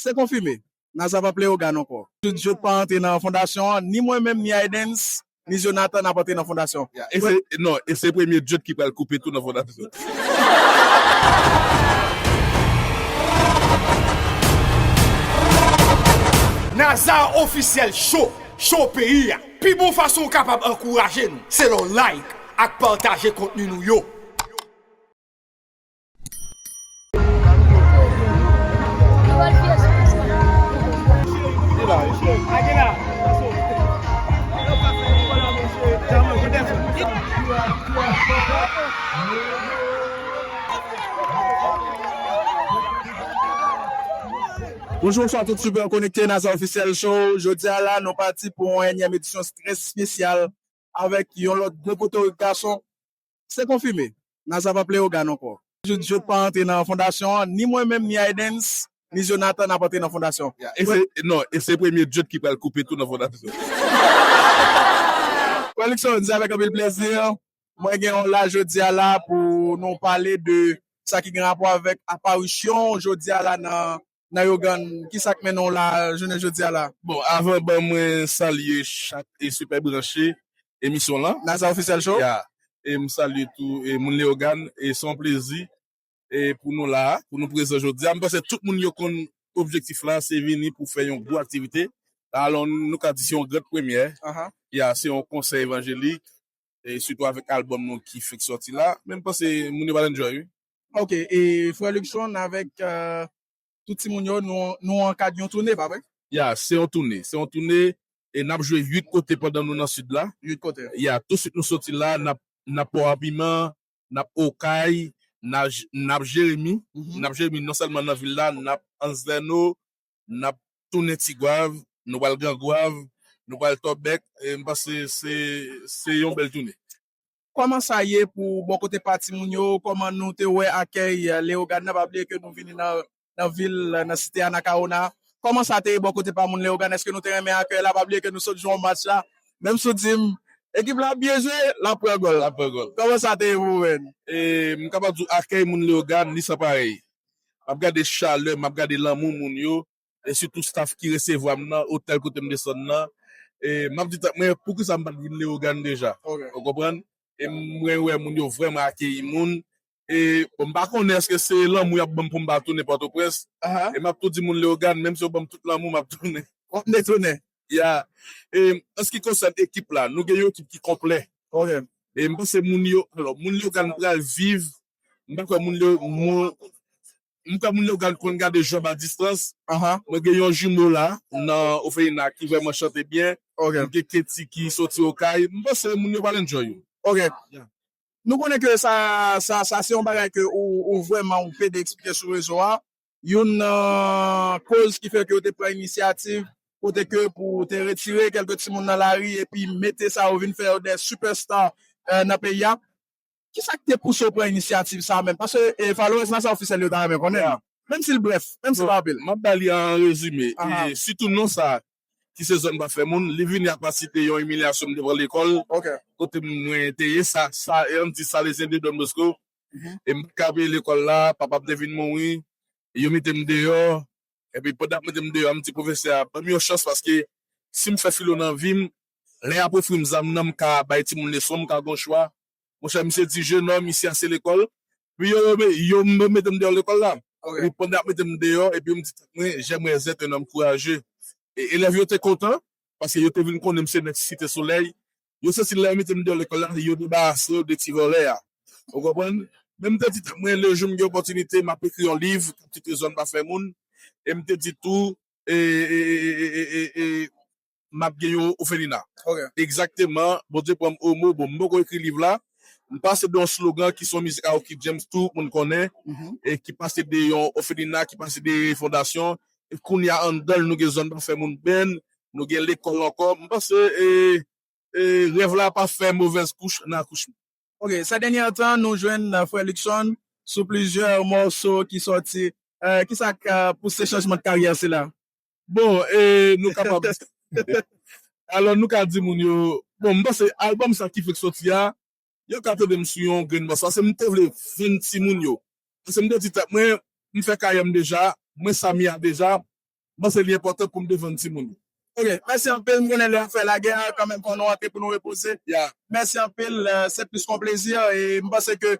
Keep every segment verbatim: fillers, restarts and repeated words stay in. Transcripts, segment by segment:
Se konfime. Naza p ap Leyogàn ankò. Tout Jot pa antre nan fondasyon an, ni mwen menm, ni Aydens, ni Jonathan n ap antre nan fondasyon. Ya, e se, non, e se premye Jot ki pral koupe tou nan fondasyon. Naza Ofisyèl Show, show peyi a. Pi bon fason w kapab ankouraje nou, se lè w like ak pataje kontni nou yo. Bonjou, bonswa tout super konekte Naza Ofisyèl Show. Jodi a la, nou pati pou yon ènyèm edisyon trè espesyal avèk yon lòt gwo potorik gason. Se konfime. Naza p ap Leyogàn ankò. Jot, Jot pa antre nan fondasyon an, ni mwen menm, ni Aydens, ni Jonathan n ap antre nan fondasyon. Ya, e se, non, e se premye Jot ki pral koupe tou nan fondasyon. Frè Luckson, se avèk anpil plezi mwen gen w la jodi a la pou nou pale de sa ki gen rapò avèk aparisyon w jodi a la nan, nan Leyogàn. Kisa k mennen w la jounen jodi a la? Bon, avan, ban mwen salye chak e super branche emisyon lan. Naza Ofisyèl Show. Ya. E m salye tou e moun Leyogàn e se yon plezi e pou nou la, pou nou prezan jodi a. M panse tout moun yo konn objektif la, se vini pou fè yon gwo aktivite. Alò, nou ka di se yon gran premyè. Aha. Ya, se yon konsè evanjelik, e sitou avèk albòm nou ki fèk sòti la. Men m panse moun yo pral enjoy, wi. Ok, e frè Luckson avèk, euh, tout timoun yo, nou, nou an kad yon toune, pa vre? Ya, se yon toune. Se yon toune, e n ap jwe uit kote pandan nou nan sid la. Uit kote. Ya, tousuit nou soti la, n ap, n ap Pò a Piman, n ap Okay, n ap, n ap Jeremi, mhm, n ap Jeremi non sèlman nan vil la, n ap Anzèno, n ap tounen Tigwav, nou pral Gran Gwav, nou pral Tòbèk, e m panse se, se yon bèl toune. Kòman sa ye pou bò kote pa timoun yo? Kòman nou te wè akèy, eh, Leyogàn nan? Pa bliye ke nou vini nan, nan vil, nan site Anacaona. Kòman sa te ye bò kote pa moun Leyogàn? Èske nou te renmen akèy la? Pa bliye ke nou sot jwe yon match la. Menm si w di m, ekip la ap byen jwe, l ap pran gòl. L ap pran gòl. Kòman sa te ye pou ou menm? E, m kapab di w akèy moun Leyogàn, li san parèy. M ap gade chalè, m ap gade lanmou moun yo, e sitou staff ki resevwa m nan, otèl kote m desann nan. E m ap di tèt mwen, poukisa m pa t vin Leyogàn deja? Ok. Ou konprann? E mwen wè moun yo vrèman akeyi moun. E bon, m pa konnen èske se lanmou y ap ban m pou m pa tounen Pòtoprens. Aha. E m ap tou di moun Leyogàn, menm si yo ban m tout lanmou, m ap tounen. W ap tounen. Ya. E an se ki konsène ekip la, nou gen yon ekip ki konplè. Ok. E m panse moun yo, alò, moun Leyogàn pral viv, m pa kwè moun yo, moun, m kwè moun Leyogàn konn gade Job a distans. Aha. Mwen gen yon jimo la, nan Ofelina ki vrèman chante byen. Ok. M gen Keti ki soti Okay. M panse moun yo pral enjoy yo. Ok. Ya. Nou konnen ke sa, sa, sa se yon bagay ke ou, ou vrèman ou pede eksplike sou rezo a. Youn nan koz ki fè ke yo te pran inisyativ, kote ke pou te retire kèlke timoun nan lari epi mete sa yo vin fè yo de superstar, eh, nan peyi a. Kisa ki te pouse w pran inisyativ sa a menm? Paske, eh, followers Naza Ofisyèl yo ta renmen konnen. Ya. Menm si l brèf, menm si l pa anpil. M ap ba li an rezime. Aha. E sitou non sa, ki se zòn pa fè moun, li vini apati de yon imilyasyon m devan lekòl, ok, kote mwen te ye, sa, sa, e ann di Salezyen de Don Bosco. Mhm. E m pa ka peye lekòl la, papa m te vin mouri, yo mete m deyò, epi pandan y ap mete m deyò a, m di pwofesè a, ban m yon chans, paske si m fè filo nan vi m, lè y ap ofri m zam nan, m ka bay timoun leson, m ka gon chwa. Monchè, misye di, "Jenòm, isi a se lekòl." Pi yo, yo, yo, yo mete m deyò lekòl la. Ok. Epi pandan y ap mete m deyò, epi yo m di tèt mwen, "J'aimerais être un homme courageux." E elèv yo te kontan, paske yo te vin konnen m se nèg Site Solèy. Yo santi lè yo mete m deyò lekòl la, yo debarase yo de ti vòlè a. Ou konprann? Men m te di tèt mwen, le jou m gen opòtinite, m ap ekri yon liv, k ap titre Zòn pa fè moun. E m te di tou, e, e, e, e, e, e, m ap gen yon ofelina. Ok. Egzakteman, Bondye pran m omo, bon, m poko ekri liv la. M pase de yon slogan ki se yon mizik a Oky James, tout moun konnen, mhm, e ki pase de yon ofelina, ki pase de fondasyon, e kounye a anndan l, nou gen Zòn pa fè moun band, nou gen lekòl ankò. M panse, e, e, rèv la pa fè movèz kouch nan akouchman. Ok, ces derniers temps, nou jwenn, euh, frè Luckson sou plizyè mòso ki sòti. Euh, kisa k, euh, pouse chanjman de karyè sila? Bon, e nou kapab. Alò, nou ka di moun yo, bon, m panse albòm sa ki fèk sòti a, yo ka tande m sou yon grenn bòs. Paske m te vle vin timoun yo. Paske m te di tèt mwen, m fè karyè m deja, mwen Samia deja, m panse li enpòtan pou m defann timoun yo. Ok, mèsi anpil. M konnen lè ap fè lagè a, kanmenm, fò nou antre pou nou repoze. Mèsi anpil, euh, c'est plus qu'un plaisir. E m panse ke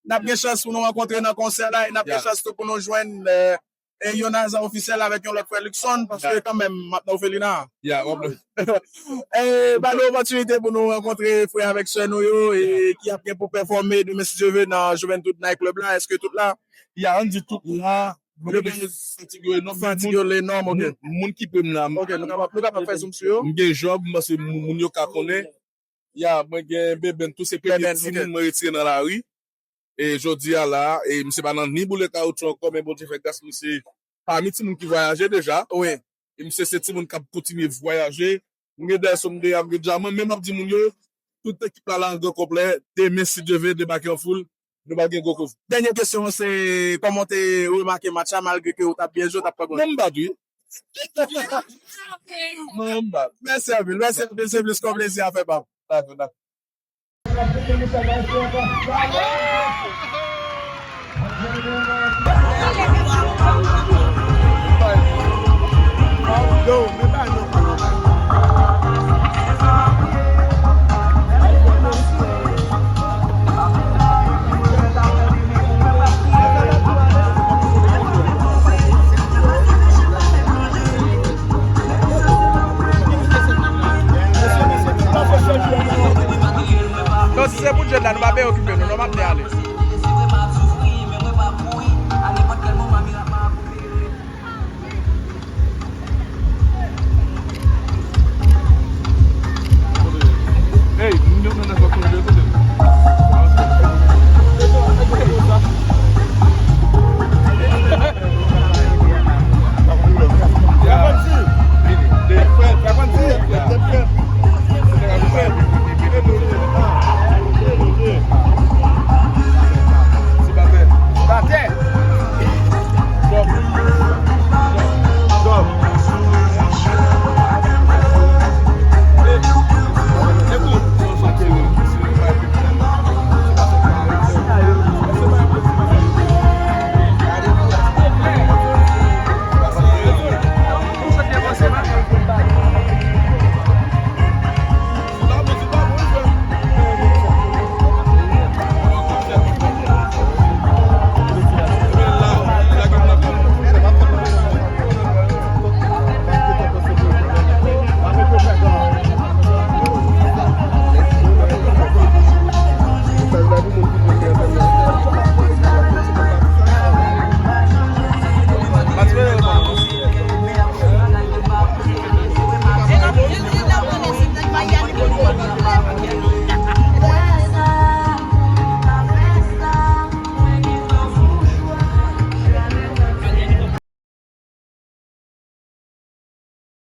n ap gen chans pou nou rankontre nan konsè la, e n ap gen chans tou pou nou jwenn, euh, e Yonaza Officiel avèk yon lòt frè Luckson, paske kanmenm, m ap nan òfelina. E ba nou opòtinite pou nou rankontre frè avèk sè nou yo, e ki ap gen pou pèfòme demen, si Dye ve, nan Juventud Night Club la. Èske tout la? Ya, ann di tout la. Mwen gen fatig yo enòm, men fatig yo enòm, ok. Moun, moun ki pe m la. Ok, nou kapab, nou kapab fè zoom sou yo. M gen Job, m panse moun, moun yo ka konnen. Ya, mwen gen Beben tou, se premye timoun mwen retire nan lari. E jodi a la, e misye pa nan ni boule kawotchou ankò, men Bondye fè gras, misye pami timoun ki vwayaje deja. Wi. E misye se timoun k ap kontinye vwayaje. M gen Dayson, m gen Yam, m gen Djaman, men m ap di moun yo, tout ekip la la an gran konplè, demen, si Dye ve, debake an foul, nou pral gen gwo koze. Dènye kesyon an se, kòman w te remake match la, malgre ke w t ap byen jwe, w t ap pran gòl? Non, m bat wi. Non, m bat. Mèsi anpil, mèsi anpil, se plis kòm plezi a fè pa m. Dakò, dakò. Yo,